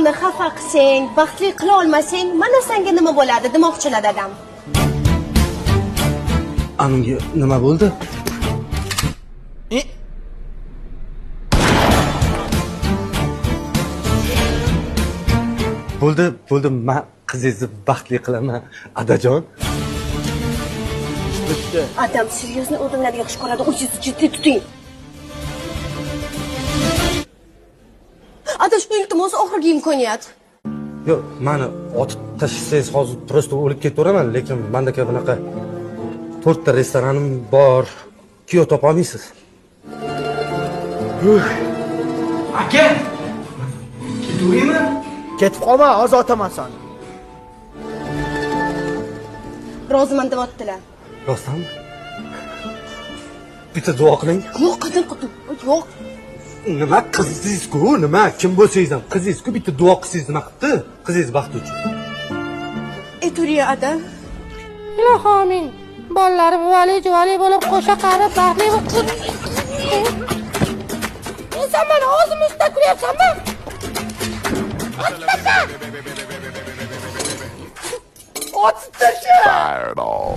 Qizimni xafa qilsang, baxtli qila olmasang, mana senga nima bo'ladi demoqchilar dadam. Anunga nima bo'ldi? Bo'ldi, bo'ldi, men qizingizni baxtli qilaman, adajon. Adam серьезный odamlarni yaxshi ko'radi, o'zingizni jiddiy tuting. Adash, iltimos, oxirgi imkoniyat. Yo'q, mani otib tashlasangiz hozir просто o'lib ketaveraman, lekin mandaka bunaqa 4 ta restoranim bor. Kuyov topa olmaysiz. Aka! Ketaveraymi? Ketib qolma, hozir otaman seni. Roziman deyaptilar. Rostdanmi? Bitta duo qiling. Yo'q, qizim, yo'q. Nima qizingiz-ku, nima? Kim bo'lsangiz ham qizingiz-ku, bitta duo qilsangiz nima qilibdi? Qizingiz baxti uchun. Eturiya ada. Ilohi amin. Bolalari buvali juvali bo'lib qo'sha qarib baxtli bo'lib. Sen mani o'zim ustidan kulyapsanmi? Otib tasha! Otib tasha! Fireball.